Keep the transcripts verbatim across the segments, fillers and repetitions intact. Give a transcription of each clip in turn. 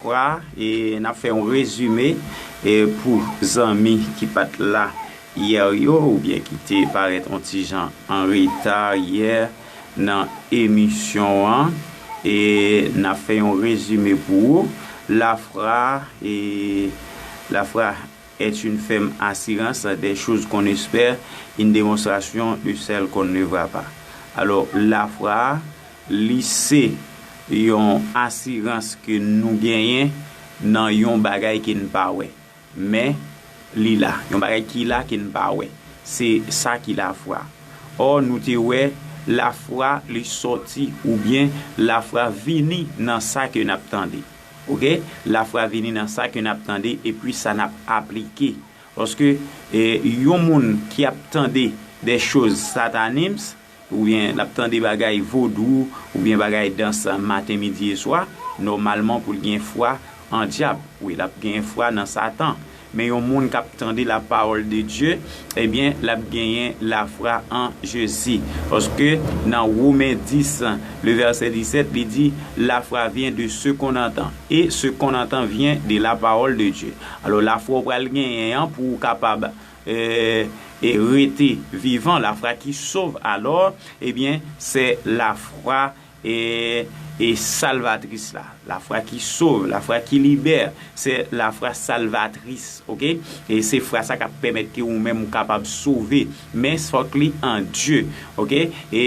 Fwa, e n ap fè yon rezime, e pou zanmi ki pa t la yè yo, oubyen ki te parèt yon ti jan an reta yè nan emisyon an, e n ap fè yon rezime pou ou. Lafwa, e lafwa est une ferme assurance des choses qu'on espère, une démonstration de celles qu'on ne voit pas. Alò, lafwa, li se yon asirans ke nou genyen nan yon bagay ke n pa wè. Men, li la. Yon bagay ki la ke n pa wè. Se sa ki lafwa. Ò, nou te wè, lafwa, li sòti oubyen lafwa vini nan sa ke n ap tande. Oke? Lafwa vini nan sa ke n ap tande epi sa n ap aplike. Paske, e, yon moun ki ap tande des choses satanismes, oubyen l ap tande bagay vodou, oubyen bagay dans maten, midi e swa, nòmalman pou l gen fwa an dyab. Wi, l ap gen fwa nan Satan. Men yon moun k ap tande la parole de Dieu, ebyen, l ap genyen lafwa an Jezi. Paske nan Women dis, le verset disèt, li di, la foi vient de ce qu'on entend, et ce qu'on entend vient de la parole de Dieu. Alò, lafwa w pral genyen an pou w kapab, e, e rete vivan, la foi qui sauve, alors, eh bien, c'est la foi, e, e salvatrice la. La foi qui sauve, la foi qui libère, c'est la foi salvatrice, oke? E se fwa sa k ap pèmèt ke ou menm ou kapab sove. Men fòk li an Dye, oke? E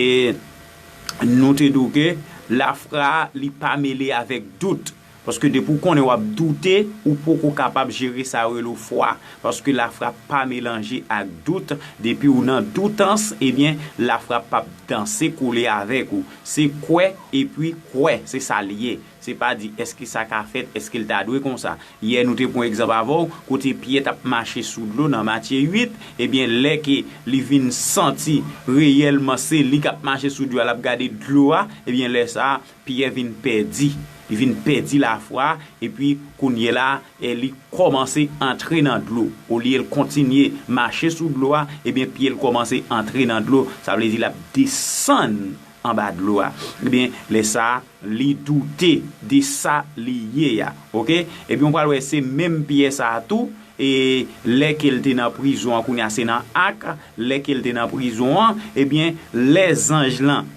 nou te di w ke lafwa a, li pa mele avèk dout. Paske depi w konnen w ap doute, ou poko kapab jere sa yo rele fwa. Paske lafwa pa melanje ak dout. Depi w nan doutans, ebyen, lafwa p ap danse kole avèk ou. Se kwè epi kwè, se sa l ye. Se pa di èske sa ka fèt, èske l ta dwe konsa. Yè nou te pran egzanp avè w, kote Pyè t ap mache sou dlo nan Matye uit, ebyen, lè ke li vin santi reyèlman se li k ap mache sou dlo a, l ap gade dlo a, ebyen, lè sa a, Pyè vin pèdi. Li vin pèdi lafwa, epi kounye la, e li kòmanse antre nan dlo. Olye l kontinye mache sou dlo a, ebyen, pye l kòmanse antre nan dlo. Sa vle di l ap desann anba dlo a. Ebyen, lè sa a, li doute de sa li ye a. Oke? Ebyen, w pral wè se menm Pyè sa a tou, e lè ke l te nan prizon an, kounye a se nan ak, lè ke l te nan prizon an, ebyen, lè zanj lan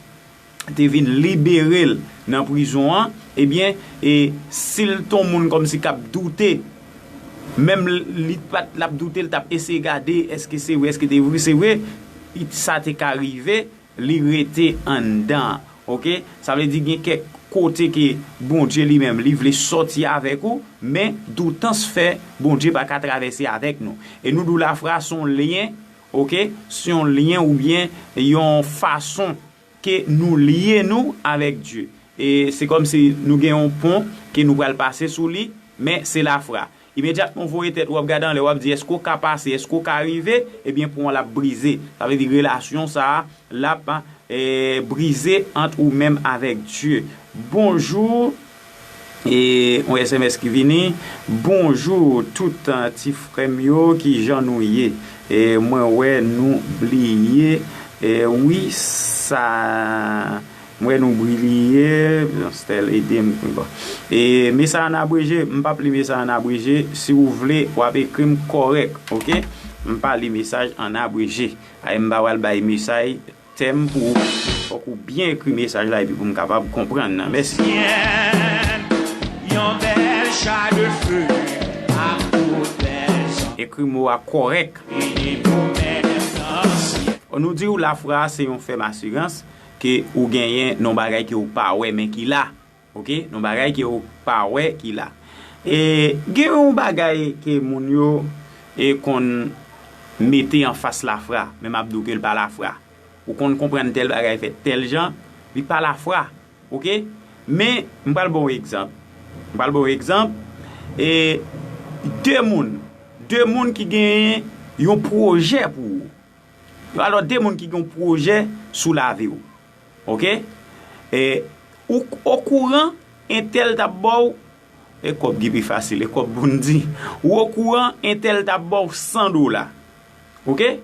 te vin libere l nan prizon an, ebyen, e si l t on moun kòmsi k ap doute, menm li pa t, l ap doute, l t ap eseye gade, èske se vre, èske te vre, se vre, sa te ka rive, li rete anndan an. Oke? Sa vle di gen kèk kote ke Bondye li menm, li vle sòti avèk ou, men doutans fè Bondye pa ka travèse avèk nou. E nou di w lafwa se yon lyen, oke? Se yon lyen oubyen yon fason ke nou lye nou avèk Dye. E se kòmsi nou gen yon pon ke nou pral pase sou li, men se lafwa. Imedyatman w voye tèt ou, w ap gade anlè, w ap di, èske w ka pase, èske w ka rive? Ebyen, pon an l ap brize. Sa vle di relasyon sa a, l ap, e, brize ant ou menm avèk Dye. Bonjou. E yon S M S ki vini. Bonjou tout, e, ti frè m yo, kijan nou ye? E mwen wè nou bliye, e wi, sa Mwen nou bliye, Stèl ede m. Bon. E mesaj an abreje, m p ap li mesaj an abreje. Si w vle, w ap ekri m kòrèk, oke? M pa li mesaj an abreje. Ay, m pa pral bay mesaj tèm pou ou. Fòk ou byen ekri mesaj la epi pou m kapab konprann nan. Mèsi. Yon bèl cha de feu ak tout bèl jan. Ekri mo a kòrèk. Vini pou mèt ansyen. Nou di w lafwa se yon fèm asirans ke ou genyen nan bagay ke ou pa wè men ki la. Oke? Nan bagay ke ou pa wè ki la. E gen yon bagay ke moun yo e konn mete anfas lafwa, men m ap di w ke l pa lafwa. Ou konn konprann tèl bagay fèt tèl jan, li pa lafwa. Oke? Men, m pral ba w egzanp. M pral ba w egzanp. E de moun, de moun ki genyen yon pwojè pou ou. Alò, de moun ki gen yon pwojè sou lavi w. Oke? E ou okouran entèl t ap ba w, e kòb ki pi fasil, e kòb pou n di. Ou okouran entèl t ap ba w san dola. Oke?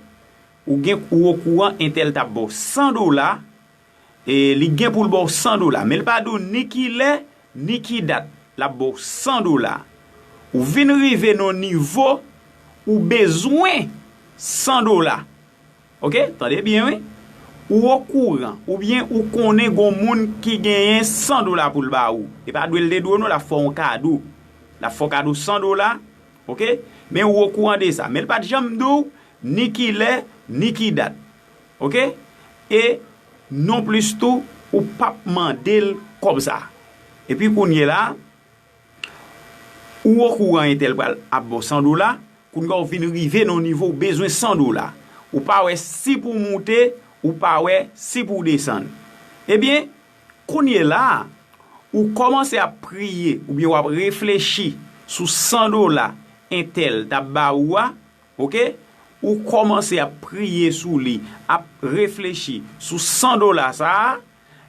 Ou gen, ou okouran entèl t ap ba w san dola, e li gen pou l ba w san dola. Men l pa di w ni ki lè, ni ki dat. l ap ba w san dola. Ou vin rive nan yon nivo ou bezwen san dola. Oke? Tande byen, wi. Ou okouran, oubyen ou konnen gon moun ki genyen san dola pou l ba ou. E pa dwe l te dwe w non, l ap fè w yon kado. L ap fè w kado san dola, oke? Men ou okouran de sa. Men l pa t janm di w ni kilè, ni ki dat. Oke? E non plis tou, ou p ap mande l kòb sa. Epi kounye la, ou okouran entèl pral ap ba w san dola, kounye a ou vin rive nan yon nivo ou bezwen san dola. Ou pa wè si pou w moute, ou pa wè si pou w desann. Ebyen, kounye la, ou kòmanse ap priye, oubyen w ap reflechi sou san dola entèl t ap ba ou a, oke? Ou kòmanse ap priye sou li, ap reflechi sou san dola sa a,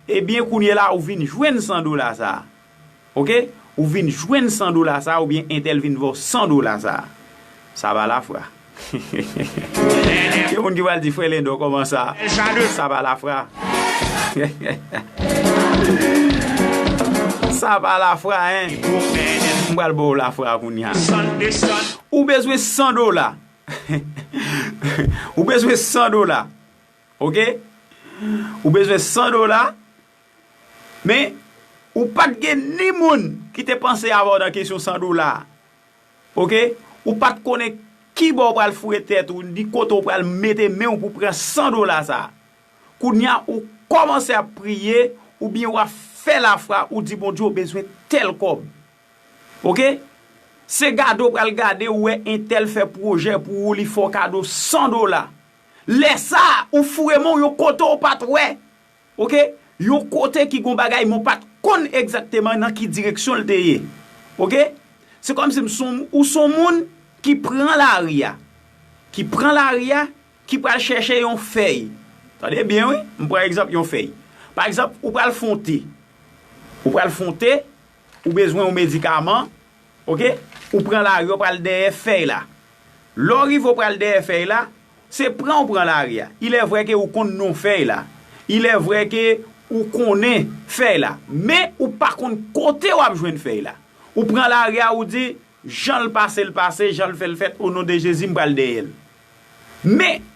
ebyen, kounye la, ou vin jwenn san dola sa a. Oke? Ou vin jwenn san dola sa a, oubyen entèl vin ba w san dola sa a. Sa pa lafwa. Gen moun ki pral di, "Frè Lendò, kòman sa? Sa pa lafwa." Sa pa lafwa, en. M pral ba w lafwa kounye a. Ou bezwen san dola. Ou bezwen san dola. Oke? Ou bezwen san dola. Men, ou pa t gen ni moun ki te panse avè w nan kesyon san dola. Oke? Ou pa t konnen ki bò w pral foure tèt ou, ni kote w pral mete men w pou pran san dola sa. Kounye a, ou kòmanse ap priye, oubyen w ap fè lafwa, ou di Bondye w bezwen tèl kòb. Oke? Se gade w pral gade, ou wè entèl fè pwojè pou ou, li fè w kado san dola. Lè sa a, ou foure men w yon kote w pa t wè. Oke? Yon kote ki gon bagay, men w pa t konn egzakteman nan ki direksyon l te ye. Oke? Se kòmsi m son, ou son moun ki pran lari a. Ki pran lari a, ki pral chèche yon fèy. Tande byen, wi. M pran egzanp yon fèy. Pa egzanp, ou pral fè yon te. Ou pral fè yon te, ou bezwen yon medikaman, oke? Ou pran lari, ou pral dèyè fèy la. Lè w rive, ou pral dèyè fèy la, se pran ou pran lari a. Il est vrai ke ou konn non fèy la. Il est vrai ke ou konnen fèy la. Men ou pa konn kote w ap jwenn fèy la. Ou pran lari a, ou di, jan l pase, l pase, jan l fè, l fèt, o non de Jezi, m pral dèyè l. Men,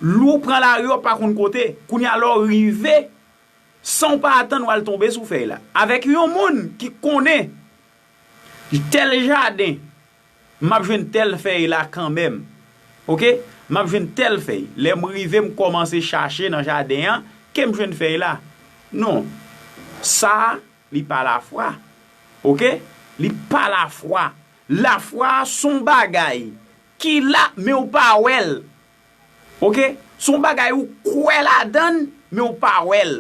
lè w pran lari a, w pa konn kote. Kounye a, lè w rive, san w pa atann, w al tonbe sou fèy la. Avèk yon moun ki konnen tèl jaden, m ap jwenn tèl fèy la kanmenm. Oke? M ap jwenn tèl fèy. Lè m rive, m kòmanse chache nan jaden an, ke m jwenn fèy la. Non. Sa a, li pa lafwa. Oke? Li pa lafwa. Lafwa a se yon bagay ki la, men w pa wè l. Oke? Se yon bagay ou kwè ladan l, men w pa wè l.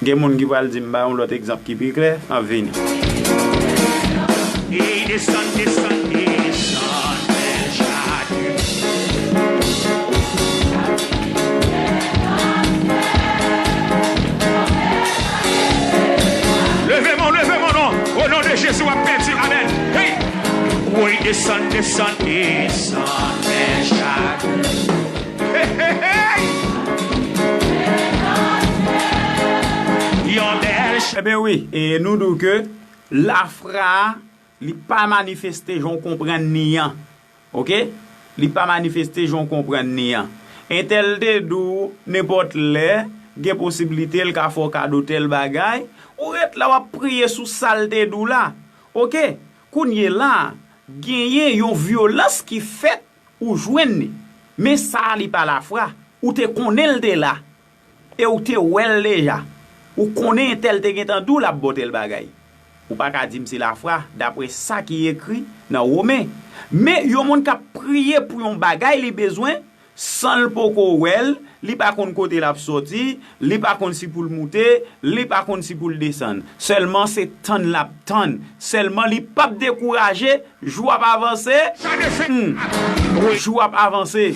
Gen moun ki pral di m ba yon lòt egzanp ki pi klè, m ap vini. Ey, desann, desann, desann, bèl jaden. Leve men w, leve men w non. O non de Jezi, w ap pèdi. Amèn. Hey! Woy, desann, desann, desann, bèl jaden. Hey, hey, hey! Yon bèl ch- Ebyen wi, e nou di w ke lafwa a, li pa manifeste jan w konprann li an. Oke? Li pa manifeste jan w konprann li an. Entèl te di w nenpòt lè, gen posiblite l ka fè w kado tèl bagay, ou ret la w ap priye sou sa l te di w la. Oke? Kounye la, genyen yon vyolans ki fèt ou jwenn li. Men sa a li pa lafwa. Ou te konnen l te la. E ou te wè l deja. Ou konnen entèl te gentan di w l ap ba w tèl bagay. Ou pa ka di m se lafwa, dapre sa ki ekri nan Women. Men yon moun k ap priye pou yon bagay li bezwen, san l poko wè l, li pa konn kote l ap sòti, li pa konn si pou l moute, li pa konn si pou l desann. Sèlman se tann l ap tann. Sèlman li p ap dekouraje, jou ap avanse. Hmm. Jou ap avanse.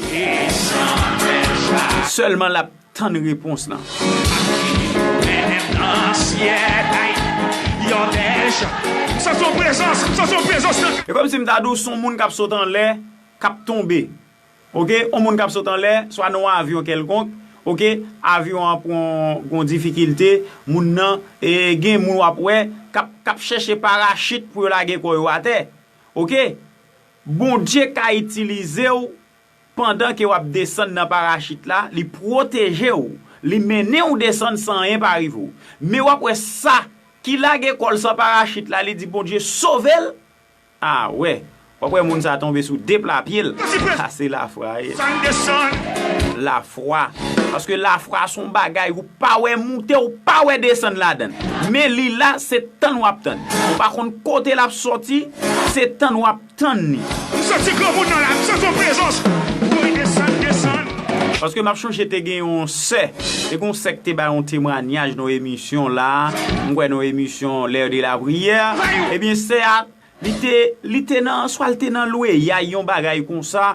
Sèlman l ap tann repons lan. Sa se yon prezans, sa se yon prezans nan. E kòmsi m ta di w se yon moun k ap sot anlè, k ap tonbe. Oke, yon moun k ap sot anlè, swa nan yon avyon kèlkonk, Oke, avyon an pran yon difikilte, moun nan, e, gen moun w ap wè k ap, k ap chèche parachit pou yo lage kò yo atè. Oke, Bondye ka itilize w pandan ke w ap desann nan parachit la, li pwoteje w, li mennen w desann san anyen pa rive w. Men w ap wè sa ki lage kò l san parachit la, li di Bondye sove l. A wè, w ap wè moun sa tonbe sou de pla pye l. Sa se lafwa ye. Lafwa. Paske lafwa se yon bagay ou pa wè moute, ou pa wè desann ladan l. Men li la, se tann w ap tann. Ou pa konn kote l ap soti, se tann w ap tann li. M santi granmoun nan la, m santi yon prezans. Woy, desann, desann. Paske m ap chonje te gen yon sè, te gen yon sè ki te bay yon temwanyaj nan yon emisyon la, m kwè nan yon emisyon L'heure de la prière. Ebyen, sè a, li te, li te nan, swa l te nan lweyay, yon bagay konsa,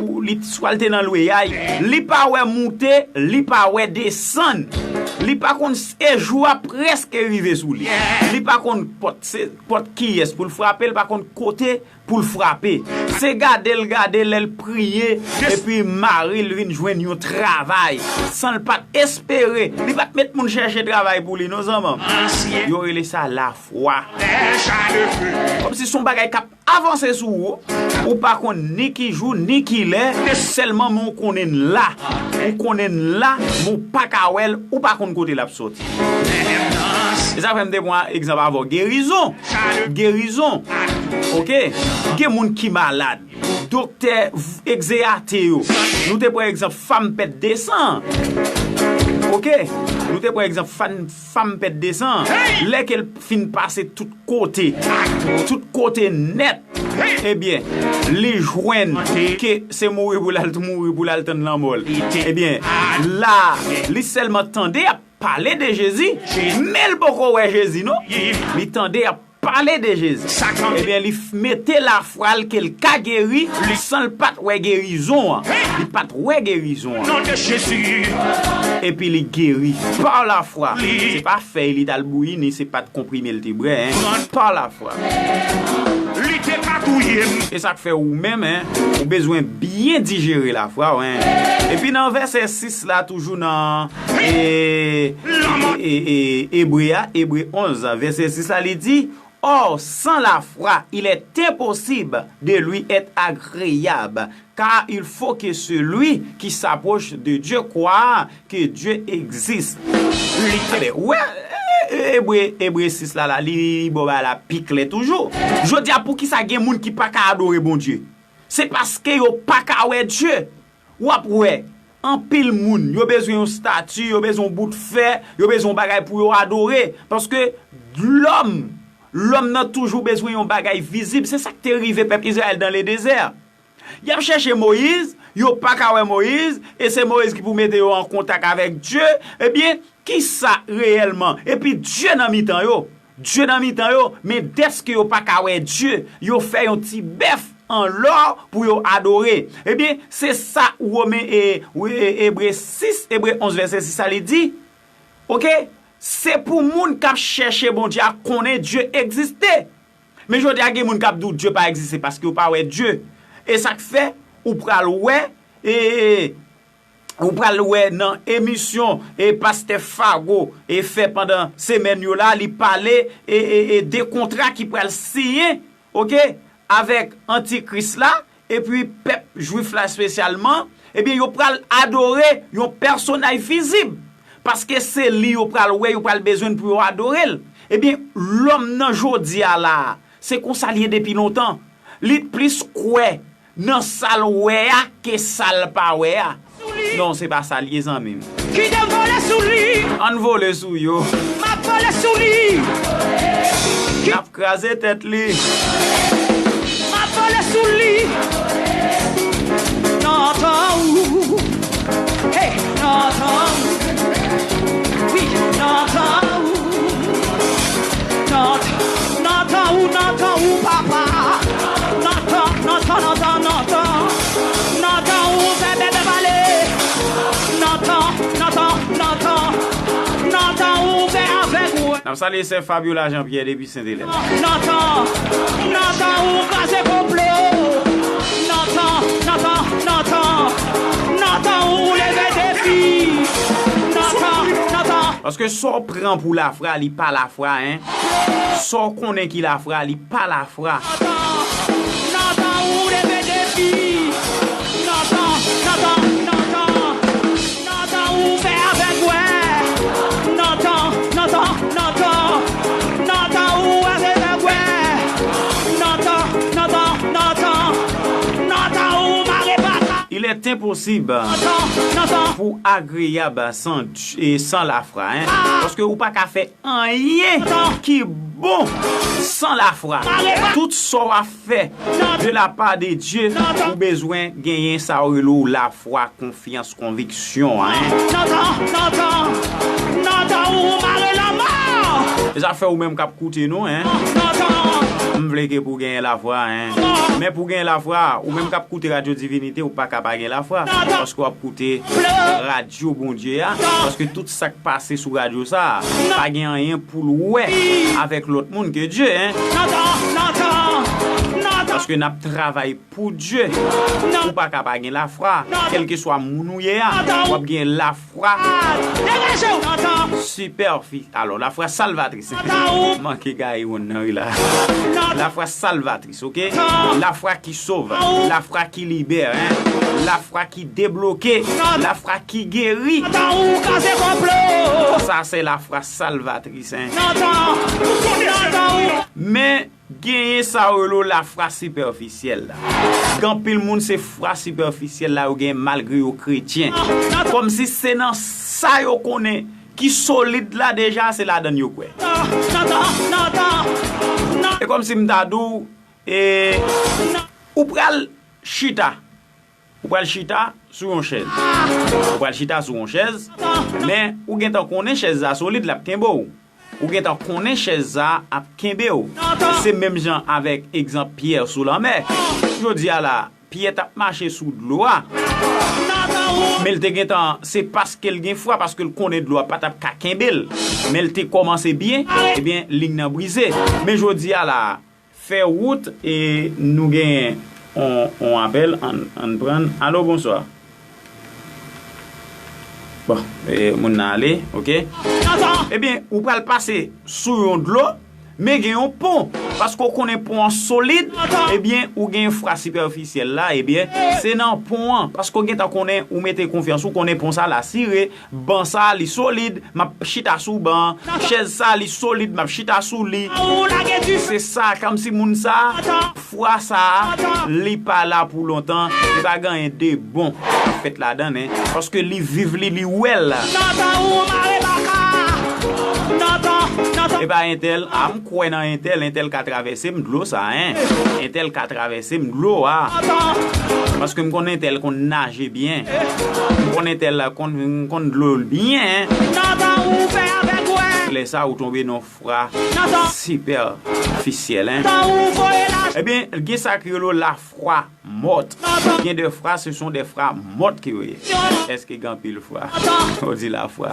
ou li, swa l te nan lweyay, li pa wè moute, li pa wè desann, li pa konn s-, e jou a prèske rive sou li. Li pa konn pòt, se pòt kiyès pou l frape, li pa konn kote pou l frape. Se gade l gade lè l priye, epi mari l vin jwenn yon travay, san l pa t espere. Li pa t met moun chèche travay pou li, non, zanmi m. Yo rele sa lafwa. Kòmsi se yon bagay k ap avanse sou ou. Ou pa konn ni ki jou, ni ki lè, sèlman men ou konnen l la. Ou konnen l la, men ou pa ka wè l, ou pa konn kote l ap soti. E sa fè m te pran egzanp avè w, gerizon. Gerizon. Oke? Gen moun ki malad. Doktè v-, egzeyate yo. Nou te pran egzanp fanm pèt de san. Oke? Nou te pran egzanp fanm, fanm pèt de san. Lè ke l fin pase tout kote, tout kote nèt, ebyen, li jwenn ke se mouri pou l al, mouri pou l al tann lanmò l. Ebyen, la, li sèlman tande y ap pale de Jezi, men l poko wè Jezi, non. Li tande y ap pale de Jezi. Ebyen, li f-, mete lafwa l ke l ka geri san l pa t wè gerizon an. Li pa t wè gerizon an. Epi li geri pa lafwa. Se pa fèy li t al bouyi, ni se pa t konprime l te bwè, en. Pa lafwa. Li te ka touye m. E sa k fè ou menm, en, ou bezwen byen dijere lafwa w, en. Epi nan vèsè sis la, toujou nan, e, e, e, e, Ebre a, Ebre onz, vèsè sis la, li di, Or, sans la foi, il est impossible de lui être agréable, car il faut que celui qui s'approche de Dieu croit que Dieu existe. Li te, wè, e, e, Ebre, Ebre sis la, la, li, li ba w bagay la pi klè toujou. Jodi a, poukisa gen moun ki pa ka adore Bondye? Se paske yo pa ka wè Dye. W ap wè, anpil moun, yo bezwen yon stati, yo bezwen yon bout fè, yo bezwen yon bagay pou yo adore. Paske lòm, lòm nan toujou bezwen yon bagay vizib. Se sa k te rive pèp Izrayèl dans le désert. Y ap chèche Moyiz, yo pa ka wè Moyiz, e se Moyiz ki pou mete yo an kontak avèk Dye. Ebyen, kisa reyèlman? Epi Dye nan mitan yo. Dye nan mitan yo, men dèske yo pa ka wè Dye, yo fè yon ti bèf an lò pou yo adore. Ebyen, se sa Women e, e, Ebre sis, Ebre onz vèsè sis la, li di, oke, se pou moun k ap chèche Bondye a konnen Dye egziste. Men jodi a, gen moun k ap di w Dye pa egziste paske yo pa wè Dye. E sa k fè, ou pral wè, e, ou pral wè nan emisyon e pastè Fago e fè pandan semèn yo la, li pale e, e, e de kontra ki pral siyen, oke, avèk antikris la, epi pèp jwif la espesyalman, ebyen, yo pral adore yon pèsonaj vizib, paske se li yo pral wè, yo pral bezwen pou yo adore l. Ebyen, lòm nan jodi a la, se konsa l ye depi lontan. Li plis kwè nan sa l wè a ke sa l pa wè a. Non, se pa sa l ye, zanmi m. Kite m vole sou li. Ann vole sou yo. M ap vole sou li. N ap kraze tèt li. M ap vole sou li. Nan tan ou. Hey, nan tan ou. Wi, nan tan ou. Nan, nan tan ou, nan tan ou, papa. Nan tan, nan tan, nan tan, nan tan. Nan tan ou fè bèbè pale. Nan tan, nan tan, nan tan. Nan tan ou fè avèg wè. N ap salye sè Fabiola Jean Pierre depi Sent Elèn. Nan tan, nan tan ou kraze konplo. Nan tan, nan tan, nan tan. Nan tan ou leve defi. Paske sa w pran pou lafwa, li pa lafwa, en. Sa w konnen ki lafwa, li pa lafwa. Nòtan, nòtan, ou leve defi. Nòtan, nòtan, nòtan. Nòtan, ou fè avèg wè. Nòtan, nòtan, nòtan. Nòtan, ou avèg wè. Nòtan, nòtan, nòtan. Nòtan, ou mare pata. Il est impossible pour agréable sans, et sans la foi, hein. Paske ou pa ka fè anyen ki bon san lafwa. Tout sa w ap fè de la part de Dieu, ou bezwen genyen sa yo rele w lafwa, konfyans, konviksyon, en. Nòtan, nòtan, nòtan, ou mare lanmò. E sa fè ou menm k ap koute nou, en. Nòtan. M vle ke pou genyen lafwa, en. Men pou genyen lafwa, ou menm k ap koute Radyo Divinite, ou pa ka pa gen lafwa. Paske w ap koute radyo Bondye a. Paske tout sa k pase sou radyo sa a, pa gen anyen pou l wè avèk lòt moun ke Dye, en. Paske n ap travay pou Dye. Ou pa ka pa gen lafwa, kèlkeswa moun ou ye a, w ap gen lafwa sipèfi-, alò, lafwa salvatris. Manke gaye wonn nan, wi, la. Lafwa salvatris, oke? Lafwa ki sove, lafwa ki libere, en. Lafwa ki debloke, lafwa ki geri. Sa se lafwa salvatris, en. Men, genyen sa yo rele lafwa sipèfisyèl la. Gen anpil moun, se fwa sipèfisyèl la yo genyen malgre yo kretyen. Kòmsi se nan sa yo konnen ki solid la deja, se ladan l yo kwè. E kòmsi m ta di w, e, ou pral chita. Ou pral chita sou yon chèz. Ou pral chita sou yon chèz, men ou gentan konnen chèz la solid, l ap kenbe w. Ou gentan konnen chèz sa ap kenbe w. Se menm jan avèk egzanp Pyè sou lanmè. Jodi a la, Pyè t ap mache sou dlo a. Men l te gentan, se paske l gen fwa, paske l konnen dlo a pa t ap ka kenbe l. Men l te kòmanse byen, ebyen, liy nan brize. Men jodi a la, fè wout, e nou gen on, on apèl, ann, ann pran. Alo, bonswa. Bon, e, moun nan ale, oke. Ebyen, ou pral pase sou yon dlo, men gen yon pon. Paske w konnen pon an solid, ebyen, ou gen fwa sipèfisyèl la, ebyen, se nan pon an. Paske w gentan konnen, ou mete konfyans, ou konnen pon sa l asire, ban sa, li solid, m ap chita sou ban an. Chèz sa, li solid, m ap chita sou li. Se sa, kòmsi moun sa, fwa sa, li pa la pou lontan. Li pa gen anyen de bon k ap fèt ladan l, en. Paske li viv li, li wè l. E pa entèl, a, m kwè nan entèl, entèl ka travèse m dlo sa, en. Entèl ka travèse m dlo a. Paske m konn entèl konn naje byen. M konn entèl konn, konn dlo byen. Lè sa ou tonbe nan fwa sipèfisyèl, en. Ebyen, gen sa ki rele lafwa mòt. Gen de fwa, se son de fwa mòt ke yo ye. Èske gen anpil fwa? Ou di lafwa.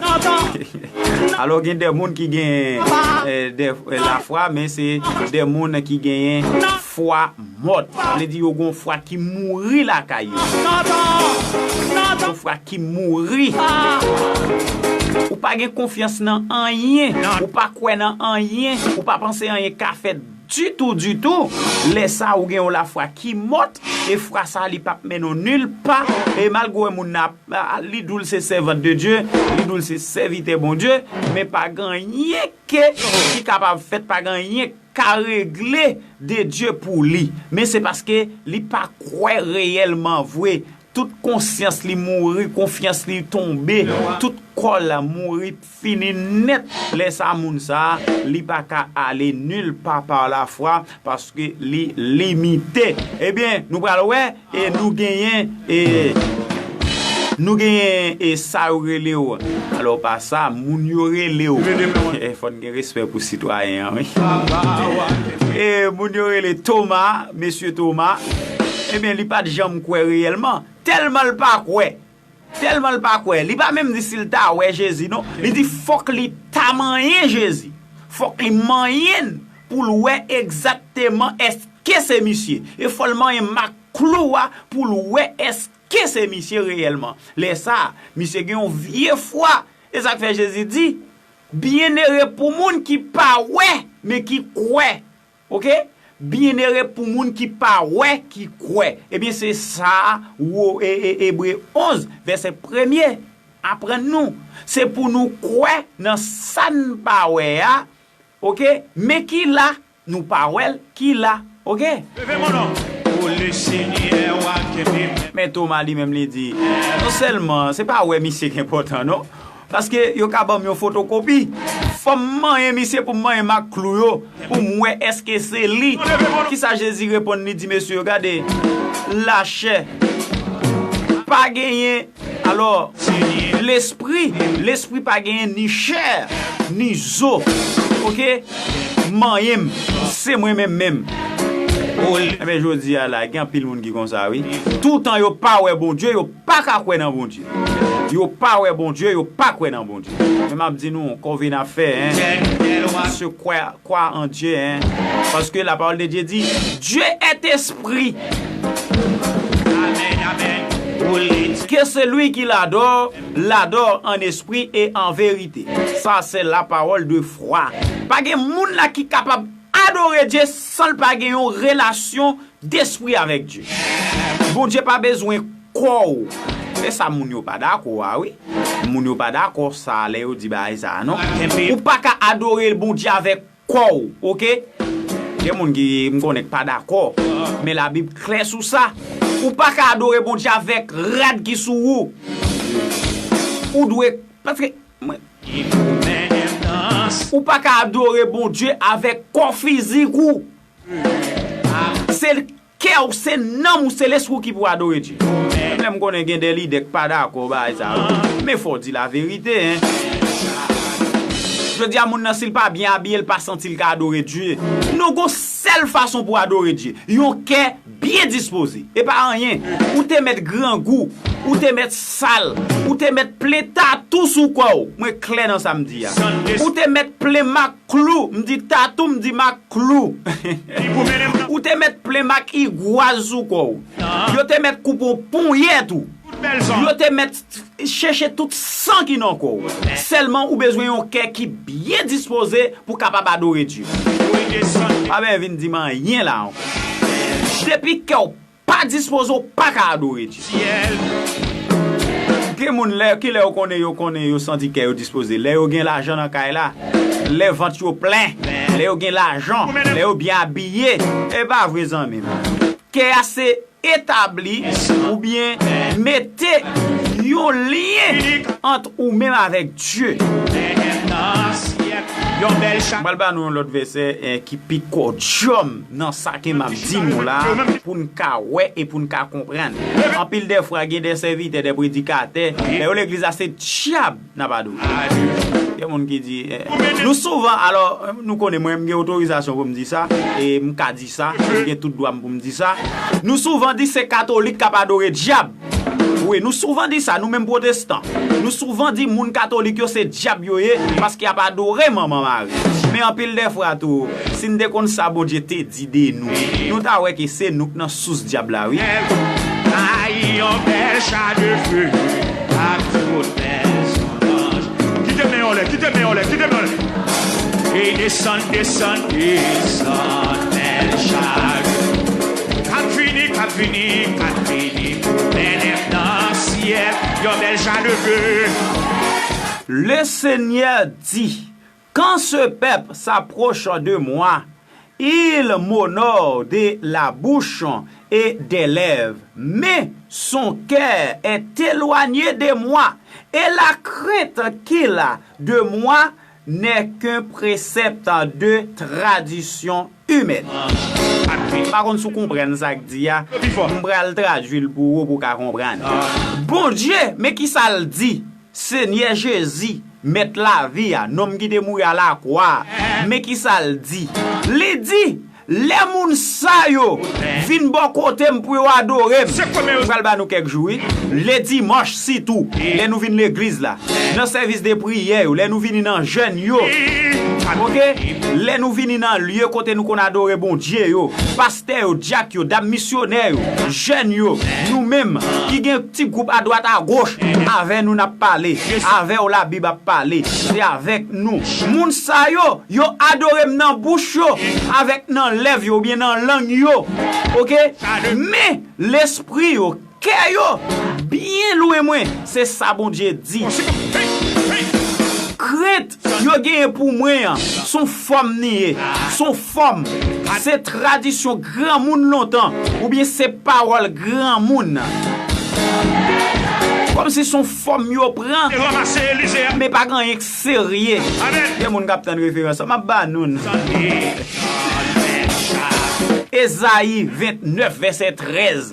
Alò, gen de moun ki gen, eh, de, eh, lafwa, men se de moun ki genyen fwa mòt. Vle di yo gon fwa ki mouri lakay yo. Yon fwa ki mouri. Ou pa gen konfyans nan anyen. Ou pa kwè nan anyen. Ou pa panse anyen ka fèt ditou, ditou. Lè sa, ou gen yon lafwa ki mòt. E fwa sa, li p ap mennen w nil pa. E malgre moun nan ap, li di w l se sèvant de Dye, li di w l se sèvitè Bondye, men pa gen anyen ke ki kapab fèt, pa gen anyen ka regle de Dye pou li. Men se paske li pa kwè reyèlman vre. Tout konsyans li mouri, konfyans li tonbe, tout kò l mouri, fini nèt. Lè sa, moun sa, li pa ka ale nil pa pa lafwa, paske li limite. Ebyen, nou pral wè, e nou genyen, e nou genyen, e sa yo rele yo. Alò, pa sa, moun yo rele yo. E fò n gen respè pou sitwayen an, wi. E moun yo rele Toma, mesye Toma. Ebyen, li pa t janm kwè reyèlman. Tèlman l pa kwè. Tèlman l pa kwè. Li pa menm di si l ta wè Jezi, non. Li di fòk li ta manyen Jezi. Fòk li manyen l pou l wè egzakteman èske se misye. E fò l manyen mak klou a pou l wè èske se misye reyèlman. Lè sa a, misye gen yon vye fwa. E sa k fè Jezi di, Byennere pou moun ki pa wè, men ki kwè. Oke? Byennere pou moun ki pa wè, ki kwè. Ebyen, se sa, wo, e, e, Ebre onz, vèsè premye, aprann nou. Se pou nou kwè nan sa n pa wè a, oke? Men ki la, nou pa wè l, ki la, oke? Leve mon non. Pou le Senyè, w a kenbe men. Men Toma li menm, li di, non sèlman, se pa wè misye ki enpòtan, non. Paske yo ka ban m yon fotokopi. Fò m manyen misye pou m manyen mak klou yo, pou m wè èske se li. Kisa Jezi reponn, li di mesye yo, gade, lachè pa genyen, alò, lespri, lespri pa genyen ni chè, ni zo. Oke? Manyen m, se mwen menm menm. Ebyen, jodi a la, gen anpil moun ki konsa, wi. Toutan yo pa wè Bondye, yo pa ka kwè nan Bondye. Yo pa wè Bondye, yo pa kwè nan Bondye. Men m ap di nou, kòve n ap fè, en. Se kwè, kwè an Dye, en. Paske la pawòl de Dye di, Dieu est esprit. Amen, amen. Que celui qui l'adore, l'adore en esprit et en vérité. Ça, c'est la parole de foi. Pa gen moun la ki kapab adore Dye san l pa gen yon relasyon despri avèk Dye. Bondye pa bezwen kò w. E sa moun yo pa dakò a, wi. Moun yo pa dakò sa lè yo di bagay sa a, non. Ou pa ka adore Bondye avèk kò w, oke? Gen moun ki m konnen k pa dakò, men Labib klè sou sa. Ou pa ka adore Bondye avèk rad ki sou ou. Ou dwe, paske, mwen, ou pa ka adore Bondye avèk kò fizik ou. Se kè w, se nanm ou, se lespri w ki pou adore Dye. Menm lè m konnen gen de lidè k pa dakò bagay sa yo. Men fò w di laverite, en. Jodi a, moun nan, si l pa byen abiye, l pa santi l ka adore Dye. Nou gon sèl fason pou adore Dye. Yon kè byen dispoze. E pa anyen. Ou te mèt grangou. Ou te mèt sal. Ou te mèt plen tatou sou kò w. Mwen klè nan sa m di a. Ou te mèt plen mak klou. M di tatou, m di mak klou. Ou te mèt plen mak igwaz sou kò w. Yo te mèt koupe w ponyèt ou. Yo te mèt chèche tout san ki nan kò w. Sèlman ou bezwen yon kè ki byen dispoze pou w kapab adore Dye. Pa bezwen vin di m anyen la ankò. Depi kè w pa dispoze, w pa ka adore Dye. Gen moun lè, kilè yo konnen, yo konnen, yo santi kè yo dispoze? Lè yo gen lajan nan kay la, lè vant yo plen, lè yo gen lajan, lè yo byen abiye. E pa vre, zanmi m. Kè a se etabli oubyen mete yon lyen ant ou menm avèk Dye. M pral ba nou yon lòt vèsè, eh, ki pi kòdyòm nan sa ke m ap di nou la, pou n ka wè e pou n ka konprann. Anpil dèfwa, gen de sèvitè, de predikatè, lè yo legliz la, se dyab n ap adore. Gen moun ki di, eh, nou souvan, alò, nou konnen mwen, m gen otorizasyon pou m di sa, e m ka di sa, m gen tout dwa m pou m di sa. Nou souvan di se katolik k ap adore dyab. Wi, nou souvan di sa, nou menm pwotestan. Nou souvan di moun katolik yo se dyab yo ye, paske y ap adore Manman Mari. Men anpil dèfwa tou, si n te konn sa Bondye te di de nou, nou ta wè ke se nou k nan sous dyab la, wi. Ay, yon bèl cha de fe ak tout bèl zanj. Kite men w anlè, kite men w anlè, kite men w anlè. E desann, desann, desann, bèl cha de fe. K ap vini, k ap vini, k ap vini pou mennen m nan syèl. Yon bèl cha de fe. Le Seigneur dit, quand ce peuple s'approche de moi, il m'honore de la bouche et des lèvres, mais son cœur est éloigné de moi, et la crainte qu'il a de moi n'est qu'un précepte de tradition humaine. M pa konn si w konprann sa k di a. M pral tradui l pou ou, pou w ka konprann. Bondye, men ki sa l di. Senyè Jezi, Mèt lavi a, nonm ki te mouri a lakwa a, men ki sa l di. Li di, Lè moun sa yo vin bò kote m pou yo adore m, m pral ba nou kèk jou, wi. Ledimanch sitou, lè nou vin legliz la, nan sèvis de priyè yo, lè nou vini nan jèn yo, oke? Lè nou vini nan lye kote nou konn adore Bondye yo, pastè yo, dyak yo, dam misyonè yo, jèn yo, nou menm ki gen ti gwoup adwat agoch, avè nou n ap pale, avè w Labib ap pale, se avèk nou. Moun sa yo, yo adore m nan bouch yo, avèk nan lèv yo, oubyen nan lang yo. Oke? Men, lespri yo, kè yo, byen lwen mwen. Se sa Bondye di. Krent yo genyen pou mwen an, se yon fòm li ye. Se yon fòm. Se tradisyon granmoun lontan, oubyen se pawòl granmoun. Kòmsi se yon fòm yo pran, men pa gen anyen k serye. Gen moun k ap tann referans lan, m ap ba nou l. Ezayi vennèf, vèsè trèz.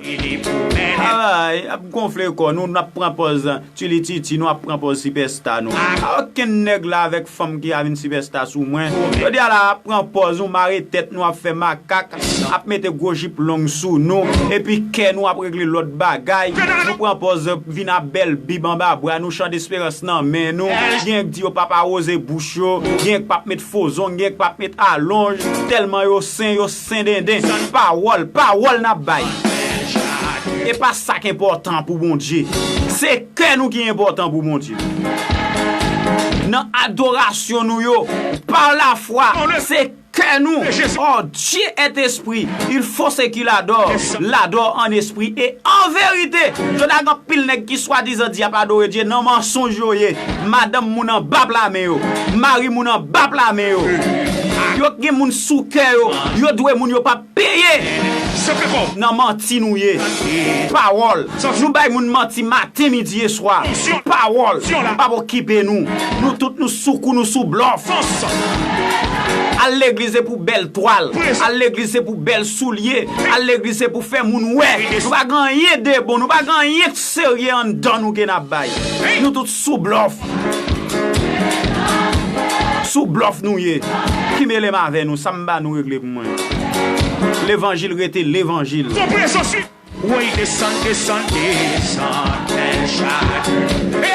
Ay, ap gonfle kò nou, n ap pran pòz tilititi, nou ap pran pòz sipèsta nou. A, okenn nèg la avèk fanm ki a vin sipèsta sou mwen. Jodi a la, ap pran pòz nou, mare tèt nou, ap fè makak, ap mete gwo jip long sou nou, epi kè nou ap regle lòt bagay. Nou pran pòz vin a bèl bib anba bra nou, chan desperans nan men nou. Gen k di yo p ap awoze bouch yo, gen k p ap met fo zong, gen k p ap met alonj. Tèlman yo sen, yo sen denden. Pawòl, pawòl n ap bay. E pa sa k enpòtan pou Bondye. Se kè nou ki enpòtan pou Bondye. Nan adorasyon nou yo, pa lafwa, se kè nou. Oh, Dieu est esprit. Il faut ce qu'il adore. L'adore en esprit et en vérité. Jodi a gen anpil nèg ki swadizan di y ap adore Dye, nan mansonj yo ye. Madanm moun anba pla men yo. Mari moun anba pla men yo. Yo gen moun sou kè yo. Yo dwe moun yo p ap peye. Nan manti nou ye. Pawòl. Nou bay moun manti maten, midi e swa. Pawòl. Pa okipe nou. Nou tout nou sou kou, nou sou blòf. Al legliz se pou bèl twal. Al legliz se pou bèl soulye. Al legliz se pou fè moun wè. Nou pa gen anyen de bon. Nou pa gen anyen k serye anndan nou ke n ap bay. Nou tout sou blòf. Sou blòf nou ye. Ki mele m avè nou, sa m ba nou regle pou mwen. Levanjil rete levanjil. Woy, desann, desann, desann, bèl chak.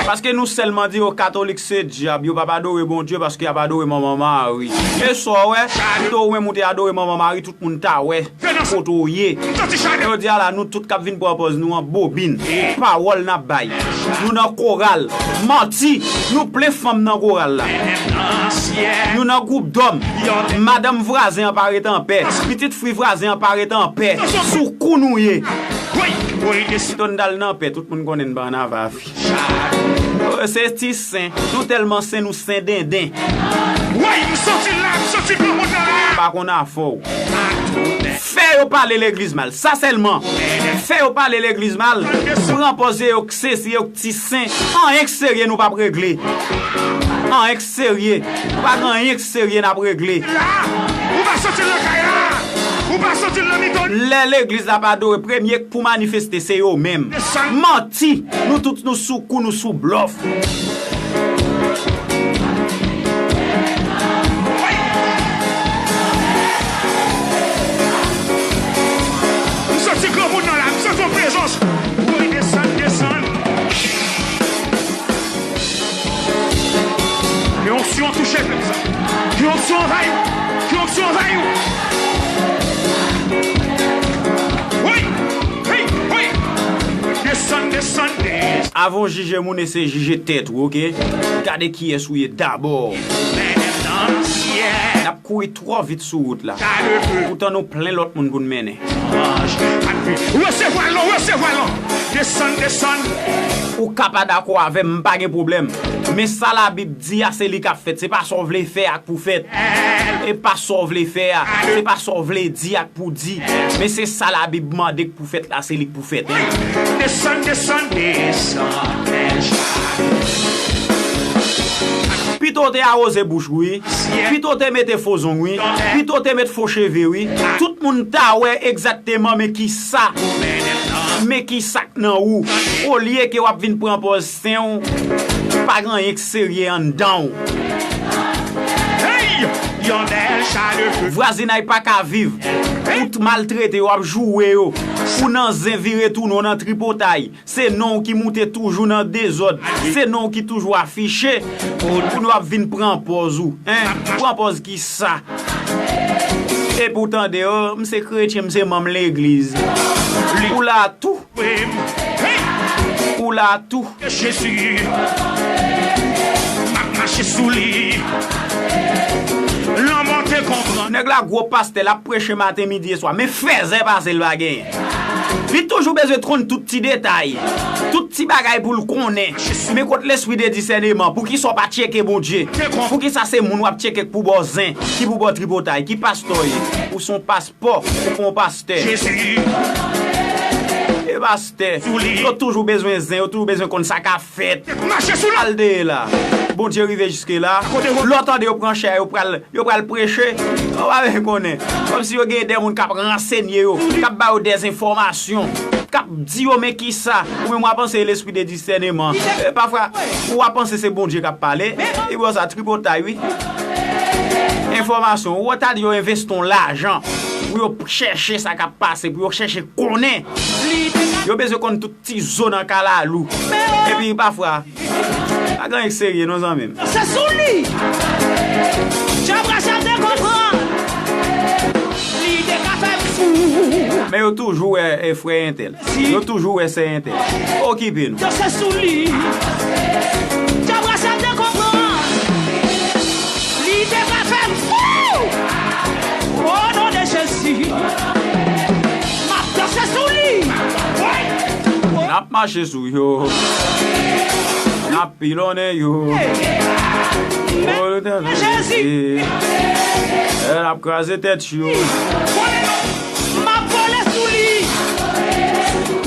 Paske nou sèlman di yo katolik se dyab, yo p ap adore Bondye paske y ap adore Manman Mari. E sa w wè, pito ou menm ou te adore Manman Mari, tout moun ta wè kote w ye. Jodi a la, nou tout k ap vin pran pòz nou an bobin. Pawòl n ap bay. Nou nan koral. Manti. Nou plen fanm nan koral la. Nou nan gwoup dòm. Madanm vwazen an pa ret anpè. Pitit fri vwazen an pa ret anpè. Sou kou nou ye. Pito n t al nan pè. Tout moun konnen n pa ann ava fi. Se ti sen. Nou tèlman sen, nou sen denden. Woy, m santi l la, m santi granmoun nan la. Pa konn afè w. Fè yo pale legliz mal. Sa sèlman. Fè yo pale legliz mal. Pran pòz se yo k sesi, yo k ti sen. Anyen k serye nou p ap regle. Anyen k serye. Nou pa gen anyen k serye n ap regle. La, ou pa santi l lakay la. Ou pa santi l nan mitan. Lè legliz la pa adore, premye k pou manifeste se yo menm. Manti. Nou tout nou sou kou, nou sou blòf. M santi granmoun nan la, m santi yon prezans. Woy, desann, desann. Yon onksyon touche pèp sa. Yon onksyon anvayi ou. Yon onksyon anvayi ou. Woy! Hey! Woy! Desann, desann, desann. Avan w jije moun, eseye jije tèt ou, oke? Gade kiyès ou ye dabò. N ap kouri twò vit sou wout la. Poutan nou plen lòt moun pou n mennen. Resevwa l non, resevwa l non. Desann, desann. Ou ka pa dakò avè m, m pa gen pwoblèm. Men sa Labib di a, se li k ap fèt. Se pa sa w vle fè a k pou fèt. E pa sa w vle fè a. Se pa sa w vle di a k pou di. Men se sa Labib mande k pou fèt la, se li k pou fèt. Desann, desann, desann, bèl chak. Pito w te awoze bouch ou, wi. Pito w te mete fo zong, wi. Pito w te met fo cheve, wi. Tout moun ta wè egzakteman men kisa. Men kisa k nan ou. Olye ke w ap vin pran pòz sen w, pa gen anyen k serye anndan w. Hey! Vwazinay pa ka viv. Ou t maltrete yo, ap joure yo. Ou nan zen vire tounen w nan tripotay. Se non w ki moute toujou nan dezòd. Se non w ki toujou afiche. Kounye w ap vin pran pòz ou. Hein? Pran pòz ki sa? Epi w tande, oh, m se kretyen, m se manm legliz. Ou la tou. Ou la tou. Jezi, m ap mache sou li. Lanmò te konprann. Nèg la gwo pastè, l ap preche maten, midi e swa. Men fèzè pase l pa genyen. Li toujou bezwen konn tout ti detay, tout ti bagay pou l konnen. Men kot lespri de disèneman? Poukisa w pa tcheke Bondye? Poukisa se moun w ap tcheke k pou ba w zen, ki pou ba w tripotay, ki pastè w ye? Ou se yon pastè. Pò, ou pon pastè. Jezi. E pastè, yo toujou bezwen zen, yo toujou bezwen konn sa k ap fèt. Mache sou li. Al deye la. Bondye rive jiske la. Lè w tande yo pran chè, yo pral, yo pral preche. Yo pa bezwen konnen. Kòmsi yo gen de moun k ap ransenye yo, k ap ba yo dèzenfòmasyon, k ap di yo men kisa. Ou menm w a panse lespri de disèneman. E pafwa, ou a panse se Bondye k ap pale. Li ba w sa tripotay, wi. Enfòmasyon, ou ta di yo envesti yon lajan pou yo chèche sa k ap pase, pou yo chèche konnen. Yo bezwen konn tout ti zo nan kalalou. Epi pafwa, pa gen anyen k serye non, zanmi m. Se sou li. Djab Rachel te konprann. Li te ka fè m fou. Men yo toujou wè, e, frè entèl. Yo toujou wè sè entèl. Okipe nou. Danse sou li. Djab Rachel te konprann. Li te ka fè m fou. O non de Jezi. M ap danse sou li. N ap mache sou yo. N ap pilonnen yo. O Letènèl Jezi. N ap kraze tèt yo. M ap vole sou li.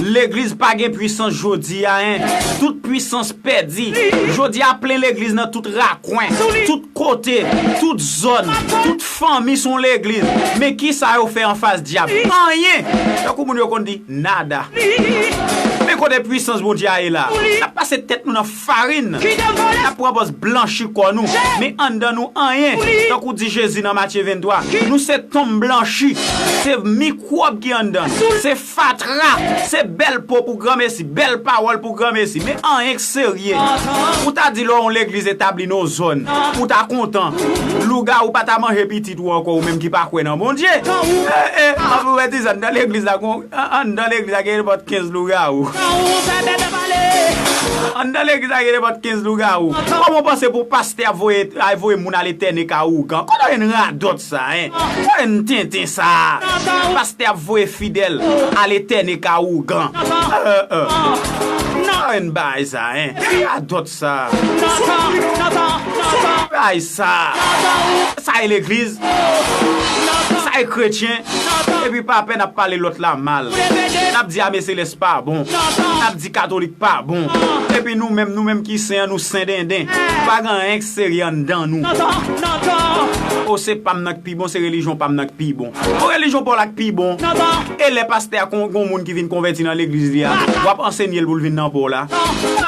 Legliz pa gen pwisans jodi a, en. Tout pwisans pèdi. Jodi a plen legliz nan tout rakwen, tout kote, tout zòn, tout fanmi se yon legliz. Men kisa yo fè anfas dyab? Anyen. Tankou moun yo konn di, nada. Men kote pwisans Bondye a ye la? N ap pase tèt nou nan farin. N ap pran pòz blanchi kò nou. Men anndan nou anyen. Tankou di Jezi nan Matye venntwa, nou se tonm blanchi. Se mikwòb ki anndan n. Se fatra. Se bèl po pou granmesi. Bèl pawòl pou granmesi. Men anyen k serye. Ou ta di lè yon legliz etabli nan yon zòn, ou ta kontan. Lougawou pa ta manje pitit ou ankò, ou menm ki pa kwè nan Bondye. E, e, m ap wè ti zòn nan legliz la kon An-, anndan legliz la gen nenpòt kenz lougawou. Anndan legliz la gen nenpòt kenz lougawou. Kòman w panse pou pastè ap voye, ap voye moun ale tène ka ougan? Kote w jwenn radòt sa, en? Kote w jwenn tenten sa? Pastè ap voye fidèl ale tène ka ougan. Kote w jwenn bagay sa, en? Radòt sa. Bagay sa. Sa e legliz? Sa e kretyen? Epi pa pè n ap pale lòt la mal. N ap di Ame Selès pa bon. N ap di katolik pa bon. Epi nou menm, nou menm ki sen an, nou sen denden. Pa gen anyen k serye anndan nou. O, se pa m nan k pi bon, se relijyon pa m nan k pi bon. O, relijyon pa w la k pi bon. E lè pastè a kon, gon moun ki vin konvèti nan legliz li a, w ap ansenye l pou l vin nan pa w la?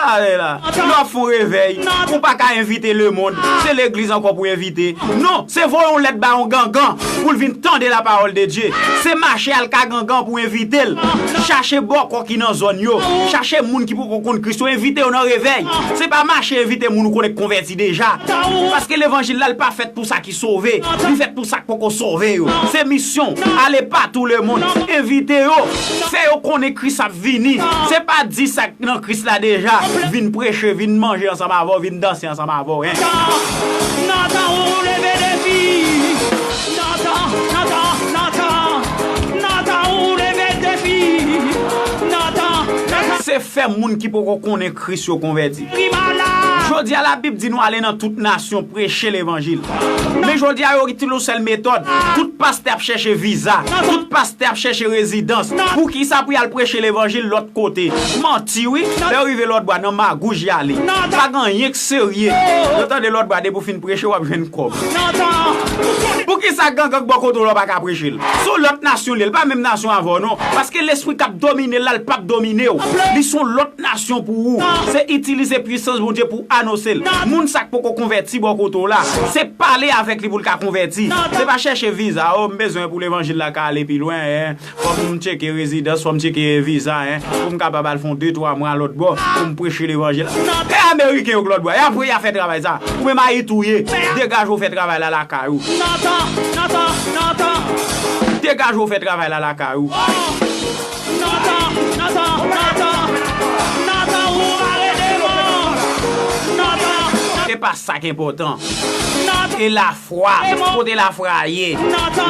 Ale la. Lè w ap fè yon revèy, ou pa ka envite lemonn. Se legliz ankò pou envite. Non, se voye yon lèt ba yon gangan pou l vin tande la parole de Dieu. Se mache al ka gangan pou envite l. Chache bòkò ki nan zòn yo. Chache moun ki poko konn Kris yo, envite yo nan revèy. Se pa mache envite moun ou konnen k konvèti deja. Paske levanjil la, l pa fèt pou sa ki sove. Li fèt pou sa k poko sove yo. Se misyon. Ale patou lemonn. Envite yo. Fè yo konnen Kris ap vini. Se pa di sa k nan Kris la deja. Vin preche, vin manje ansanm avè w, vin danse ansanm avè w, en. Natan, ou leve defi. Natan, Natan, Natan. Natan, ou leve defi. Natan, Natan. Se fè moun ki poko konnen Kris yo konvèti. Jodi a, Labib di nou ale nan tout nasyon, preche levanjil. Men jodi a, yo itilize yon sèl metòd. Tout pastè ap chèche viza. Tout pastè ap chèche rezidans. Poukisa pou y al preche levanjil lòt kote? Manti, wi. Lè yo rive lòt bò, nan magouj y ale. Pa gen anyen k serye. Yo tande lòt bò, depi w fin preche, w ap jwenn kòb. Poukisa gangan k bò kote w la w pa ka preche l? Se yon lòt nasyon li ye, li pa menm nasyon avè w, non. Paske lespri k ap domine l la, li p ap domine w. Li se yon lòt nasyon pou ou. Se itilize pwisans Bondye pou anonse l. Moun sa k poko konvèti bò kote w la, se pale avèk Pou l ka konvèti. Se pa chèche viza, o, m bezwen pou levanjil la ka ale pi lwen, en. Fòk m tcheke rezidans, fòk m tcheke viza, en. Pou m kapab al fè yon de twa mwa lòt bò, pou m preche levanjil la. E ameriken yo k lòt bò, y ap, y ap fè travay sa. Ou menm Ayiti ou ye, degaje w fè travay la lakay ou. Degaje w fè travay la lakay ou. Se pa sa k enpòtan. E lafwa, kote lafwa a ye?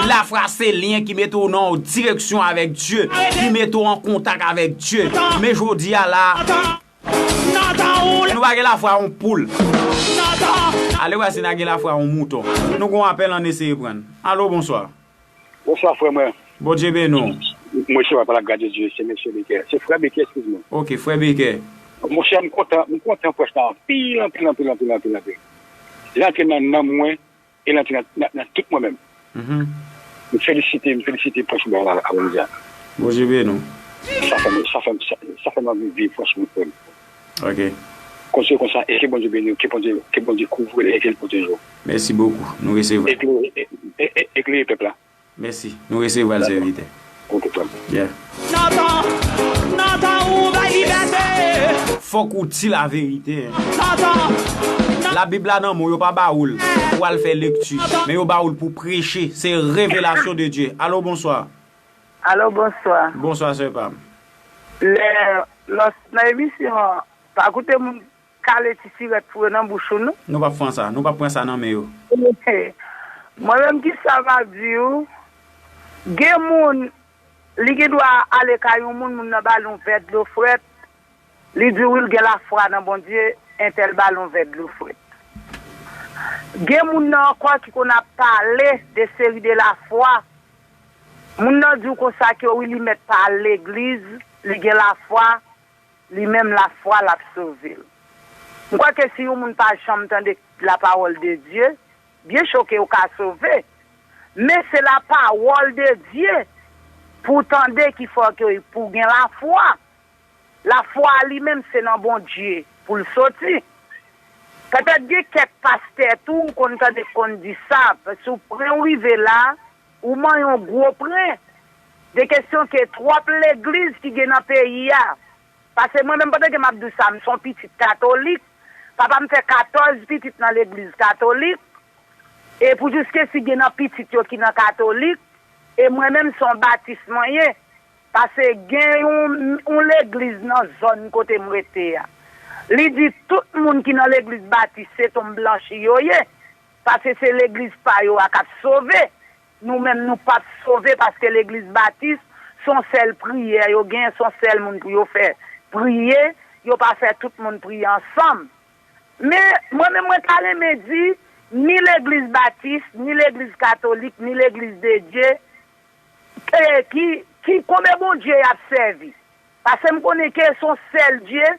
Lafwa se lyen ki mete w nan yon direksyon avèk Dye, ki mete w an kontak avèk Dye. Men jodi a la, nou pa gen lafwa yon poul. Ale wè si n a gen lafwa yon mouton. Nou gen yon apèl, ann eseye pran l. Alo, bonswa. Bonswa, frè mwen. Bondye beni w. Mwen se papa la grâce de Dieu, se mesye Becker. Se frè Becker, eskize mwen. Ok, frè Becker. Monchè, m kontan, m kontan prèch la anpil, anpil, anpil, anpil, anpil, anpil. Li antre nan nanm mwen, e li antre nan, nan, nan tout mwen menm. Mhm. M felisite, m felisite prèch la a, a Bondye. Bondye beni w. Sa fè m, sa fè m, sa, sa fè m anvi viv, franchman, frè m. Ok. Kontinye konsa, e ke Bondye beni w, ke Bondye, ke Bondye kouvri w, e ke l pwoteje w. Mèsi bokou. Nou resevwa. Eklere, e, e, e, eklere pèp la. Mèsi. Nou resevwa l, sèvitè. Ok, frè m. Yeah. Natan, Natan, ou bay libète. Fòk ou di laverite. Natan, Natan. Labib la nan men w, yo pa ba ou l pou w al fè lekti, men yo ba ou l pou preche. Se revelasyon de Dye. Alo, bonswa. Alo, bonswa. Bonswa, sè pa m. Lè, lòs nan emisyon an, pa koute moun kale ti sirèt pou yo nan bouch ou, non. Nou p ap pran sa. Nou p ap pran sa nan men yo. Mwen menm, kisa m ap di w? Gen moun, li gen dwa ale kay yon moun, moun nan ba l yon vè dlo frèt, li di w wi l gen lafwa nan Bondye, entèl ba l yon vè dlo frèt. Gen moun nan ankò ki konn ap pale de seri de lafwa. Moun nan di w konsa ke wi li mèt pa al legliz, li gen lafwa, li menm lafwa l ap sove l. M kwè ke si yon moun pa janm tande lapawòl de Dye, byen cho ke w ka sove. Men se lapawòl de Dye pou w tande ki fè ke pou w gen lafwa. Lafwa a li menm se nan Bondye pou l soti. Petèt gen kèk pastè tou, m konn tande k konn di sa, si w pran w rive la, ou manyen yon gwo pren. De kesyon ke twòp legliz ki gen nan peyi a. Paske mwen menm, pandan ke m ap di w sa, m se yon pitit katolik. Papa m fè katòz pitit nan legliz katolik. E pou jiskesi gen nan pitit yo ki nan katolik. E mwen menm, se yon batis mwen ye. Paske gen yon, yon legliz nan zòn kote m rete a. Li di tout moun ki nan legliz batis se tonm blanchi yo ye. Paske se legliz pa yo a k ap sove. Nou menm, nou p ap sove paske legliz batis, se yon sèl priyè yo gen, se yon sèl moun pou yo fè priye. Yo pa fè tout moun priye ansanm. Men, mwen menm, mwen ta renmen di, ni legliz batis, ni legliz katolik, ni legliz de Dye, e, ki, ki konbyen Bondye y ap sèvi. Paske m konnen ke se yon sèl Dye,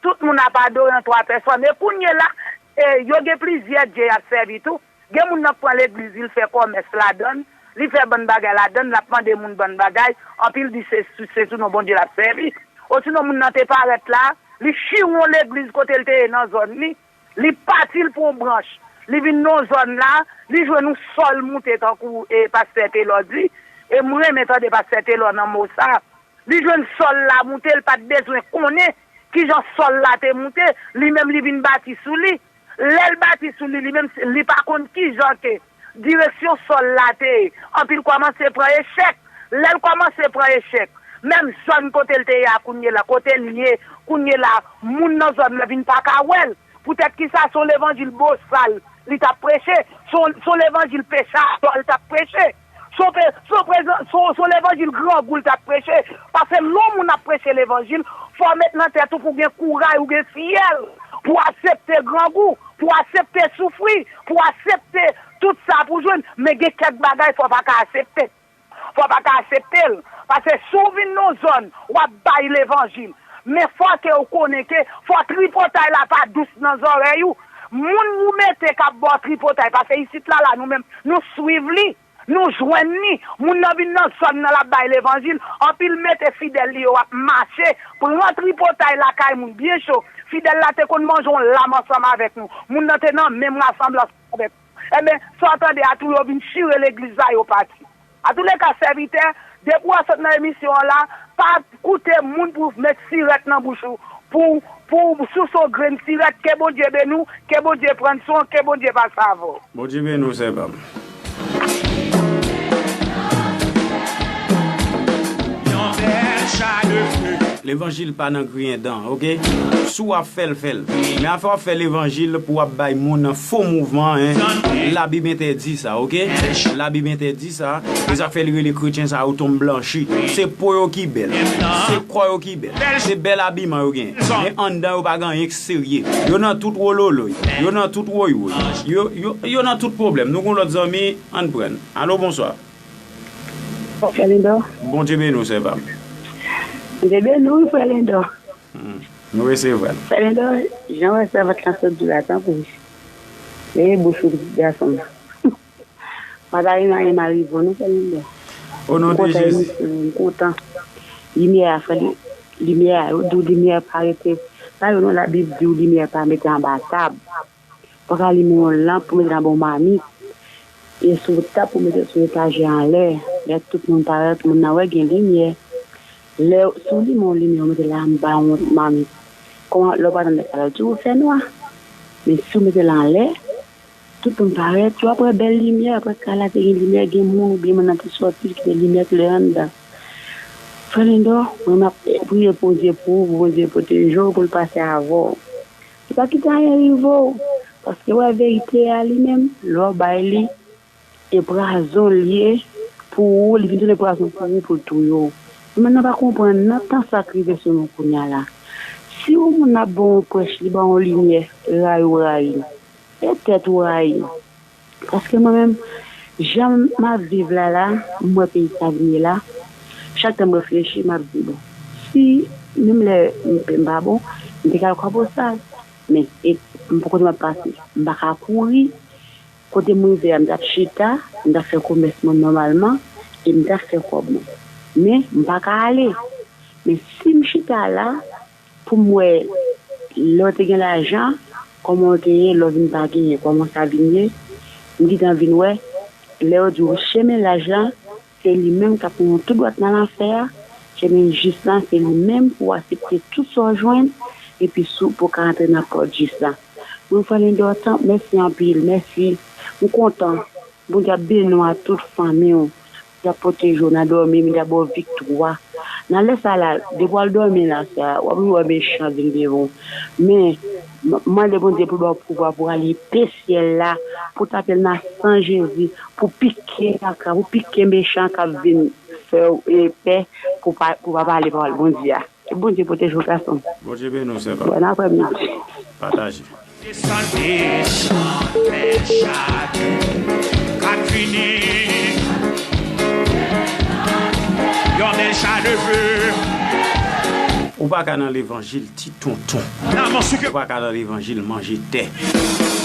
tout moun ap adore an twa pèsòn. E kounye la, e, yo gen plizyè Dye y ap sèvi tou. Gen moun nan k pran legliz, li fè kòmès ladann, li fè bann bagay ladann, l ap mande moun bann bagay, anpi l di se, se sou non Bondye l ap sèvi. Osinon moun nan te parèt la, li chiwon legliz kote l te ye nan zòn li, li pati l pran yon branch, li vin nan yon zòn la, li jwenn yon sòl moute tankou, e, pastè Telò di, e m renmen tande pastè Telò nan mo sa. Li jwenn sòl la moute, li pa t bezwen konnen kijan sòl la te moute, li menm li vin bati sou li. Lè l bati sou li, li menm, li pa konn kijan ke direksyon sòl la te ye. Anpi l kòmanse pran echèk. Lè l kòmanse pran echèk, menm zòn kote l te ye a kounye la, kote l ye kounye la, moun nan zòn nan vin pa ka wè l. Poutèt kisa? Se yon levanjil bosal li t ap preche, se yon, se yon levanjil pechadò l t ap preche, se yon pe-, se yon prezan-, se yon, se yon levanjil grangou l t ap preche. Paske lè yon moun ap preche levanjil, fò w met nan tèt ou pou w gen kouray, ou gen fyèl pou w aksepte grangou, pou w aksepte soufri, pou w aksepte tout sa pou w jwenn. Men gen kèk bagay fò w pa ka aksepte. Fò w pa ka aksepte l. Paske si w vin nan yon zòn, w ap bay levanjil. Men fò ke w konnen ke fò tripotay la pa dous nan zòrèy ou. Moun ou mete k ap ba w tripotay, paske isit la, la, nou menm, nou swiv li, nou jwenn li. Moun nan vin nan zòn nan, l ap bay levanjil. Anpi l mete fidèl li yo ap mache, pran tripotay lakay moun byen cho. Fidèl la te konn manje yon lam ansanm avèk nou. Moun nan te nan menm rasanblans avèk nou. Enben, sa w tande a tou, yo vin chire legliz la, yo pati. Antouleka, sèvitè, depi w ap sot nan emisyon an la, pa koute moun pou met sirèt nan bouch ou, pou, pou w souse yon grenn sirèt. Ke Bondye beni w, ke Bondye pran swen w, ke Bondye pase avè w. Bondye beni w, sè pa m. Levanjil pa nan griyen dan, oke? Si w ap fè l, fè l. Men afè w ap fè levanjil pou w ap bay moun fo mouvman, en, Labib entèdi sa, oke? Labib entèdi sa. Se sa k fè li rele kretyen sa yo tonm blanchi. Se po yo ki bèl. Se kò yo ki bèl. Se bèl abiman yo genyen. Men anndan yo pa gen anyen k serye. Yo nan tout wololoy. Yo nan tout woywoy. Yo, yo, yo nan tout pwoblèm. Nou gen yon lòt zanmi, ann pran l. Alo, bonswa. Frè Lindor. Bondye beni w, sè pa m. Bondye beni w, frè Lindor. Hmm. Nou resevwa l. Frè Lindor, jan w wè sèvant lan sot di la, tanpri, veye bouch ou, pitit gason m. M pa ta renmen anyen mal rive w non, frè Lindor. O non de Jezi. M kontan emisyon an, m kontan. Limyè a, frè, limyè a, yo di w limyè a pa rete. Pa yo non, Labib di w limyè a pa mete anba tab. Ou pa ka limen yon lanp pou mete l anba yon mamit. E sou tab pou mete l sou etajè anlè. Lè tout moun parèt, moun nan wè gen limyè. Lè, si w limen yon limyè, ou mete l anba yon mamit. Kòman lè w pa tande sa, l ap di w fè nwa. Men si w mete l anlè, tout moun parèt, yo ap wè bèl limyè, apre kay la te gen limyè, gen moun oubyen moun nan te sòti, li kite limyè klè anndan. Frè Lindor, mwen m ap priye Bondye pou ou, pou Bondye pwoteje w, pou l pase avè w. Li pa kite anyen rive w, paske w wè verite a li menm, lè w bay li, e pwazon l ye pou ou, li vin tounen pwazon pou ou, pou l touye w. Moun nan pa konprann nan tan sa k rive sou nou kounye a la. Si yon moun ap ba w yon prèch, li ba w yon limyè, rayi w rayi l. E tèt ou rayi l. Paske mwen menm, jan m ap viv la la, m wè peyi sa vin ye la, chak tan m reflechi, m ap di, bon, si menm lè m, m pa bon, m te ka al Kwabosal, men e m pou kote m ap pase, m pa ka kouri, kote m rive a, m t ap chita, m t ap fè komès mwen nòmalman, e m t ap fè kòb mwen. Men, m pa ka ale. Men si m chita la, pou m wè lè w te gen lajan, kòman w te ye, lè w vin pa genyen, kòman sa vin ye. M gentan vin wè, lè yo di w chemen laj lan, se li menm k ap mennen w tou dwat nan lanfè a, chemen jis lan, se li menm pou w aksepte tout sa w jwenn, epi sou, pou w ka antre nan pòt jis lan. Mwen, Frè Lindor, mèsi anpil, mèsi. M kontan. Bondye ap beni w ak tout fanmi w. Li ap pwoteje w nan dòmi, li ap ba w viktwa. Nan lè sa la, depi w al dòmi nan sa, w ap wè mechan vin devan w. Men, m, mande Bondye pou l ba w pouvwa pou w ale pe syèl la, pou w tape l nan san Jezi, pou pike kaka, pou pike mechan k ap vin fè w, e, pè, pou pa, pou pa pale pawòl Bondye a. Ke Bondye pwoteje w, gason m. Bondye beni w, sè pa m. Bòn aprèmidi. Pataje. Desann, desann, bèl chak k ap vini. Yon bèl chaleve. Ou pa ka nan levanjil ti tonton. Ou pa ka nan levanjil manje tè.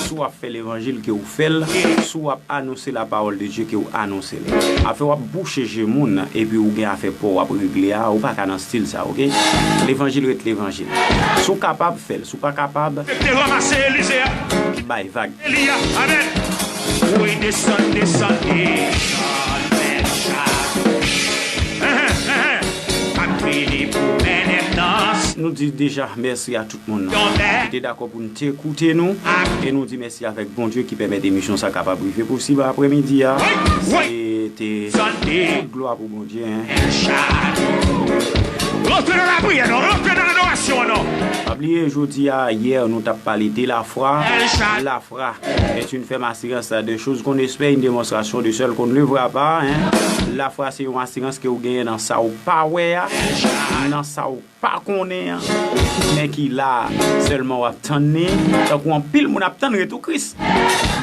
Si w ap fè levanjil, ke w fè l. Si w ap anonse la parole de Dieu, ke w anonse l. Afè w ap bouche je moun, epi ou gen afè pa w w ap regle a, ou pa ka nan stil sa, oke? Levanjil ret levanjil. Si w kapab, fè l. Si w pa kapab, bay vag. Eli a, amèn. Woy, desann, desann, desann, desann. Enhen, enhen. Ap vini pou mennen m nan. Nou di deja mèsi a tout moun ki te dakò pou n te koute nou. E nou di mèsi avèk Bondye ki pèmèt emisyon sa kapab rive posib aprèmidi a. Se te tout glwa pou Bondye, en. Rantre nan lapriyè, non, rantre nan adorasyon, non. Pa bliye, jodi a, yè, nou t ap pale de lafwa. Lafwa est une ferme assurance de choses qu'on espère, une démonstration de celles qu'on ne voit pas, en. Lafwa se yon asirans ke w genyen nan sa w pa wè a, nan sa w pa konnen an, men ki la a, sèlman w ap tann li, tankou anpil moun ap tann retou Kris.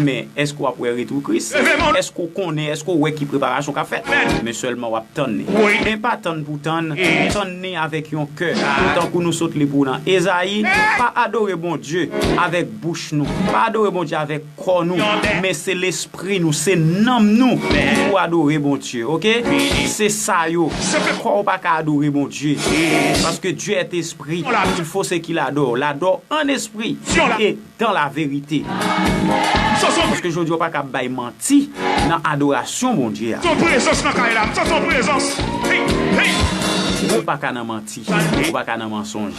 Men, èske w ap wè retou Kris? Èske w konnen, èske w wè ki preparasyon k ap fèt? Men sèlman w ap tann li. Men pa tann pou tann, tann li avèk yon kè, tankou nou sot li pou w nan Ezayi, pa adore Bondye avèk bouch nou, pa adore Bondye avèk kò nou, men se lespri nou, se nanm nou ki pou adore Bondye, oke? Se sa yo. Kò w pa ka adore Bondye, paske Dieu est esprit. Il faut ce qu'il adore. L'adore en esprit et dans la vérité. Paske jodi a w pa ka bay manti nan adorasyon Bondye a. Son prezans nan kay la, m santi yon prezans. Hey, hey. Ou pa ka nan manti, ou pa ka nan mansonj.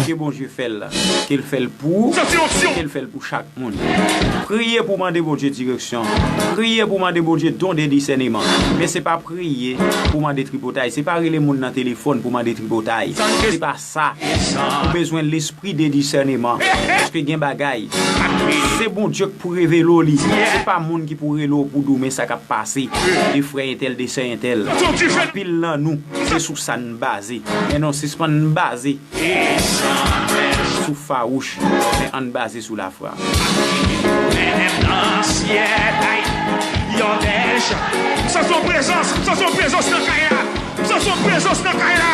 Ke Bondye fè l, ke l fè l pou ou, ke l fè l pou chak moun. Priye pou mande Bondye direksyon. Priye pou mande Bondye don de disèneman. Men se pa priye pou mande tripotay. Se pa rele moun nan telefòn pou mande tripotay. Se pa sa. Ou bezwen lespri de disèneman. Paske gen bagay, se Bondye k pou revele w li. Se pa moun ki pou rele w pou di w men sa k ap pase. De frè entèl, de sè entèl. Anpil nan nou, se sou sa n baze. Men non, sispann n baze sou fawouch, men ann baze sou lafwa. Mennen m nan syèl, ay, yon bèl jan. Sa se yon prezans, sa se yon prezans nan kay la. Sa se yon prezans nan kay la.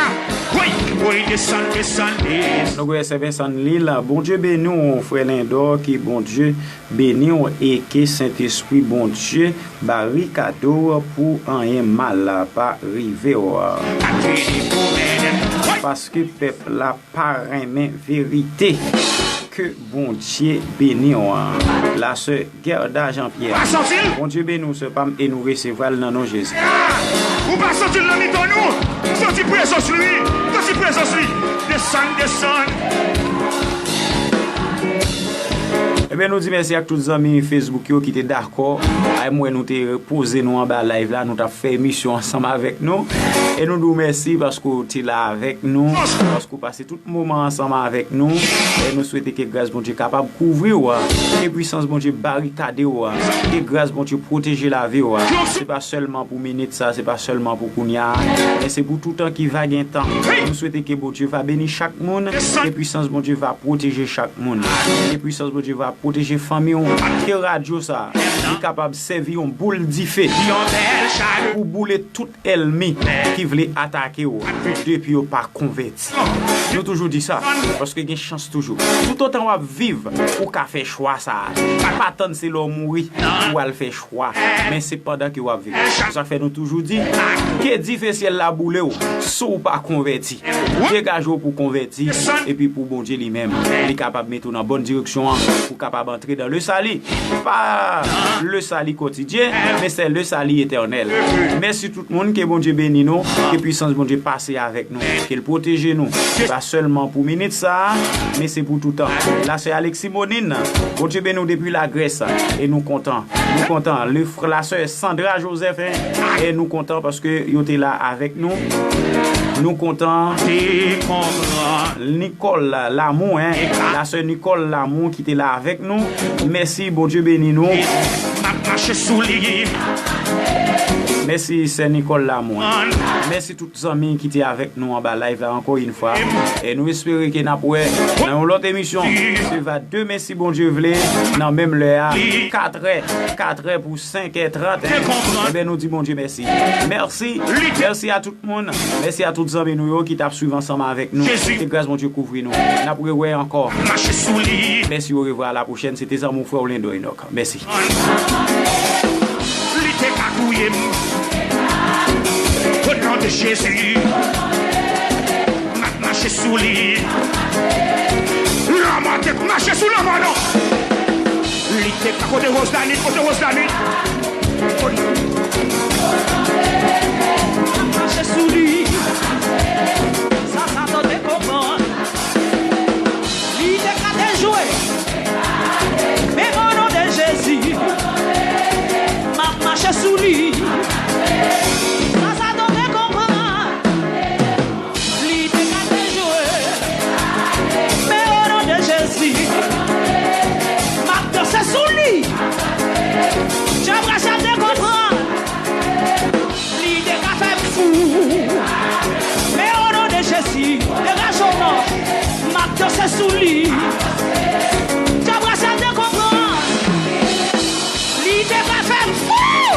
Woy, woy, desann, desann, desann. Nou kwè se Vincent Lille. Bondye beni w, frè Lendor, ke Bondye beni w e ke Sentespri Bondye barikade w pou anyen mal pa rive w. Paske pèp la pa renmen verite. Ke Bondye beni w. La sè Gerda Jean-Pierre. Bondye beni w, sè pa m, e nou resevwa l nan non Jezi. Ou pa santi l nan mitan nou? Santi prezans li, santi prezans li. Desann, desann. Ebyen, nou di mèsi ak tout zanmi Facebook yo ki te dakò. Ay, m wè nou te poze nou anba live la, nou t ap fè emisyon ansanm avèk nou. E nou di w mèsi paske w te la avèk nou, paske w pase tout moman ansanm avèk nou. E nou swete ke gras Bondye kapab kouvri w, ke pwisans Bondye barikade w, ke gras Bondye pwoteje lavi w. Se pa sèlman pou minit sa, se pa sèlman pou kounye a, men se pou toutan ki va gen tan. Nou swete ke Bondye va beni chak moun, ke pwisans Bondye va pwoteje chak moun, ke pwisans Bondye va pwoteje fanmi w, ke radyo sa li kapab sèvi yon boul dife pou boule tout ènmi ki vle atake w depi yo pa konvèti. Nou toujou di sa, paske gen chans toujou. Toutotan w ap viv, ou ka fè chwa sa a. Pa tann se lè w mouri pou w al fè chwa, men se pandan ke w ap viv. Se sa k fè nou toujou di, ke dife syèl la boule w si w pa konvèti. Degaje w pou konvèti, epi pou Bondye li menm, li kapab mete w nan bòn direksyon an, pou w kapab antre dans le salut. Pa le salut quotidien, men c'est le salut éternel. Mèsi tout moun, ke Bondye beni nou, ke pwisans Bondye pase avèk nou, ke l pwoteje nou. Se pa sèlman pou minit sa a, men se pou toutan. La sè Alexis Monine, Bondye beni w depi Lagrès, e nou kontan. Nou kontan. Le fr-, la sè Sandra Joseph, hein, e nou kontan paske yo te la avèk nou. Nou kontan. Nicole Lamour, hein, la sè Nicole Lamour ki te la avèk nou. Mèsi, Bondye beni nou. M ap mache sou li. Mèsi, sè Nicole Lamour. Mèsi tout zanmi ki te avèk nou anba live la ankò yon fwa. E nou espere ke n ap wè nan yon lòt emisyon. Se va demen, si Bondye vle, nan menm lè a, katrè, katrè pou senkè trant, hein. Ebyen, nou di Bondye mèsi. Mèsi. Mèsi a tout moun. Mèsi a tout zanmi nou yo ki t ap swiv ansanm avèk nou. Ke gras Bondye kouvri nou. N ap rewè ankò. Mèsi, orevwa, a la pwochèn. Se te zanmi w, frè w Lendo Enoch. Mèsi. Li te ka touye m. O non de Jezi, m ap mache sou li. Lanmò te mache sou lanmò, non. Li te ka, kote Roselani, kote Roselani? Mache sou li. Sa, sa tande konprann. Li te ka dejwe. Men o non de Jezi, m ap mache sou li. Sa, sa tande konprann. Li te ka dejwe. Men o non de Jezi, m ap danse sou li. Djab Rachel te konprann. Li te ka fè m fou. Men o non de Jezi, degaje w non. M ap danse sou li. Djab Rachel te konprann. Li te ka fè m fou.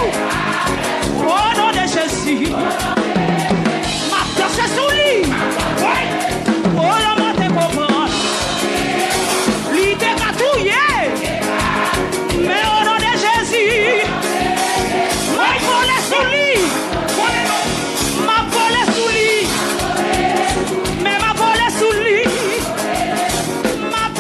O non de Jezi, m ap danse sou li. Woy! O, lanmò te konprann. Li te ka touye. Men o non de Jezi, m ap vole sou li. M ap vole sou li. Men m ap vole sou li. M ap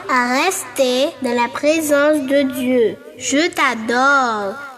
à rester dans la présence de Dieu. Je t'adore.